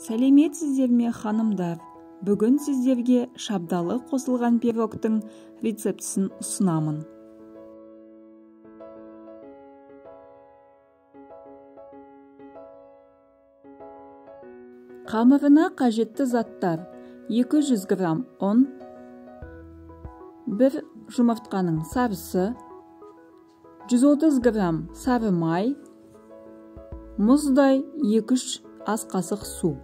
Сәлеметсіздер ме, ханымдар? Бүгін сіздерге шабдалы қосылған пирогтың рецептісін ұсынамын. Қамырына қажетті заттар: 200 грамм ұн, 1 жұмыртқаның сарысы, 130 грамм сары май, мұздай 2-3 ас қасық су.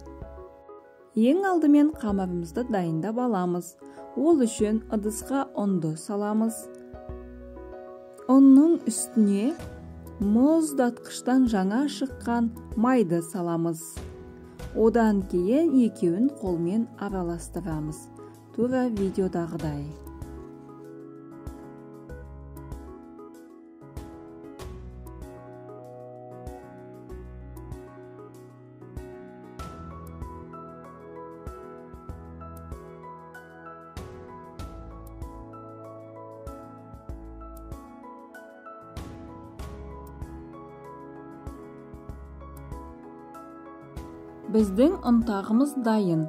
Ең алдымен қамырымызды дайындап аламыз. Ол үшін ыдысқа ұнды саламыз. Ұнның үстіне мұздатқыштан жаңа шыққан майды саламыз. Одан кейін екеуін қолмен араластырамыз. Тура видеодағыдай. Біздің ұнтағымыз дайын.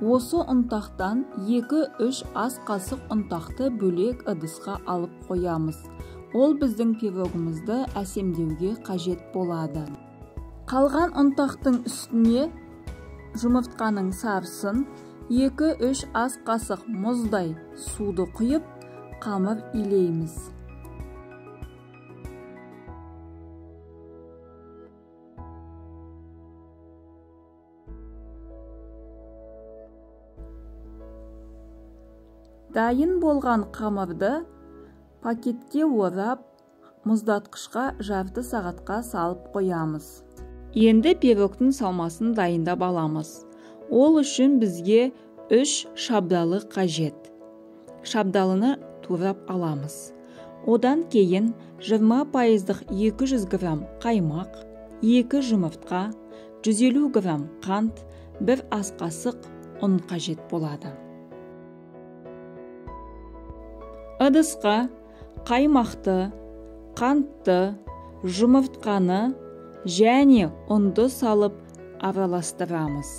Осы ұнтақтан 2-3 ас қасық ұнтақты бөлек ыдысқа алып қоямыз. Ол біздің пирогымызды әсемдеуге қажет болады. Қалған ұнтақтың үстіне жұмыртқаның сарысын, 2-3 ас қасық мұздай суды құйып, қамыр илейміз. Дайын болған қамырды пакетке орап, мұздатқышқа жарты сағатқа салып қоямыз. Енді пирогтың салмасын дайындап аламыз. Ол үшін бізге 3 шабдалы қажет. Шабдалыны турап аламыз. Одан кейін 20% 200 грамм қаймақ, 2 жұмыртқа, 150 грамм қант, 1 ас қасық ұн қажет болады. Ыдысқа қаймақты, қантты, жұмыртқаны және ұнды салып араластырамыз.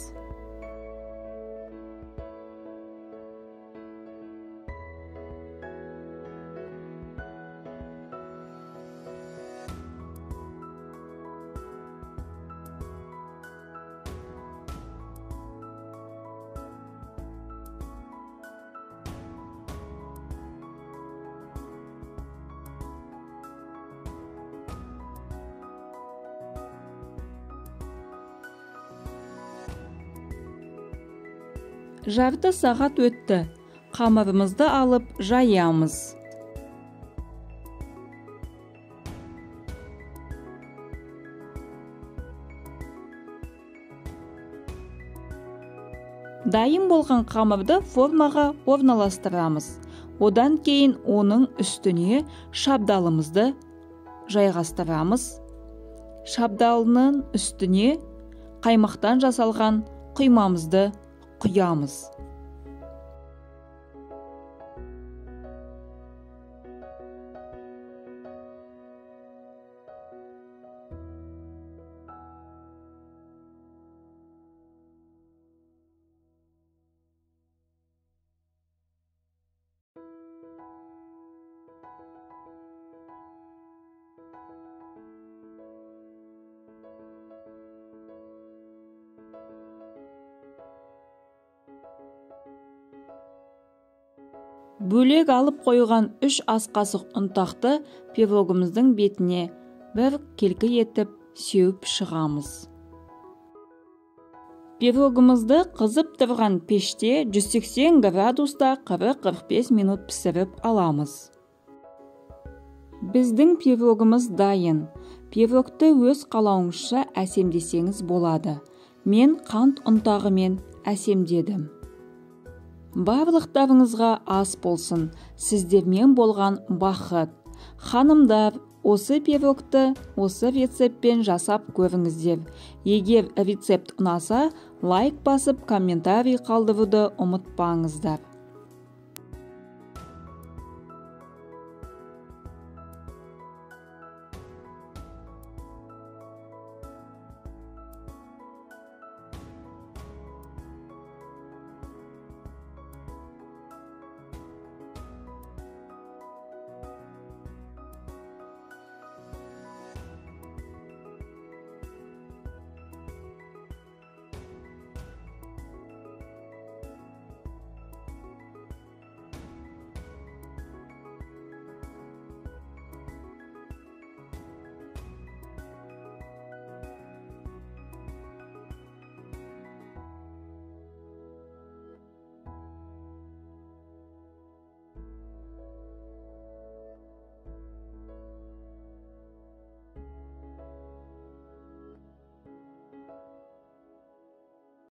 Жарты сағат өтті. Қамырымызды алып жаямыз. Дайын болған қамырды формаға орналастырамыз. Одан кейін оның үстіне шабдалымызды жайғастырамыз. Шабдалының үстіне қаймақтан жасалған құймамызды құямыз. Бөлек алып қойған 3 ас қасық ұнтақты пирогымыздың бетіне бір келкі етіп сеуіп шығамыз. Пирогымызды қызып тұрған пеште 180 градуста 40-45 минут пісіріп аламыз. Біздің пирогымыз дайын. Пирогты өз қалауыңызша әсемдесеңіз болады. Мен қант ұнтағымен әсемдедім. Барлықтарыңызға ас болсын, сіздермен болған бақыт. Ханымдар, осы пирогты осы рецептпен жасап көріңіздер. Егер рецепт ұнаса, лайк басып, комментарий қалдыруды ұмытпаңыздар.